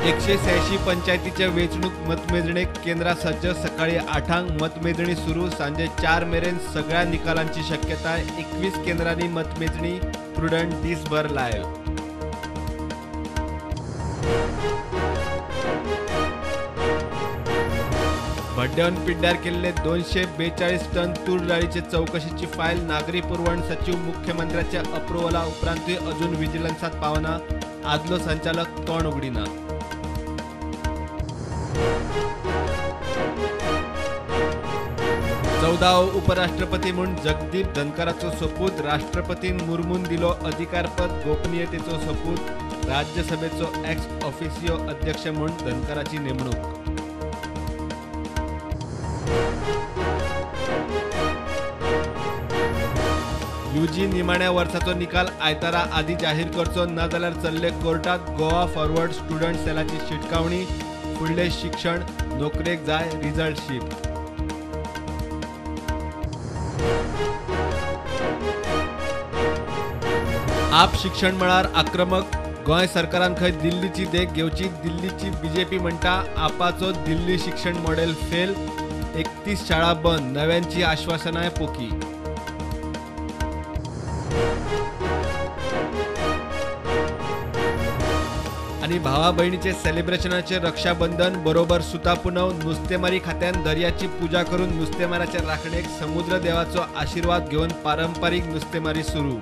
186 पंचायतीच्या वेंचणूक मतमेजणेक केंद्रां सज्ज. सकाळी 8 मतमेजणी सुरू. सांजे 4 मेरेन सगळ्या निकालांची शक्यताय. 21 केंद्रांनी मतमेजणी. प्रुडंट दीसभर लायव्ह. भड्ड्यावन पिड्ड्यार केल्ले 242 टन तूर दाळीचे चवकशीची फायल नागरी पुरवण सचिव मुख्यमंत्र्याच्या अप्रुव्हला उपरांतूय अजून विजिलन्सात पावना. आदलो संचालक तोंड उगडिना. 14वो उपराष्ट्रपती म्हूण जगदीप धनखराचो सोपूत. राष्ट्रपतीन मुर्मून दिलो अधिकारपद गोपनीयतेचो सोपूत. राज्यसभेचो एक्स ऑफिसियो अध्यक्ष म्हूण धनखराची नेमणूक. यूजी निमाण्या वर्साचो निकाल आयतारा आदी जाहीर करचो, ना जाल्यार चल्ले कोर्टात. गोवा फॉरवर्ड स्टुडंट सेलाची शिटकावणी. फुडलें शिक्षण नोकरेक जाय रिजल्ट शीट. आप शिक्षण मळार आक्रमक. गोंय सरकारान खंय दिल्लीची देख घेवची. दिल्लीची बीजेपी म्हणटा आपाचो दिल्ली शिक्षण मॉडेल फेल. 31 शाळा बंद, नव्यांची आश्वासनाय पोकी. आनी भावा भयणीचे सेलिब्रेशनाचे रक्षाबंधन बरोबर सुता पुनव. नुस्तेमारी खात्यान दर्याची पूजा करून नुस्तेमाराच्या राखणेक समुद्र देवाचो आशीर्वाद घेवन पारंपारीक नुस्तेमारी सुरू.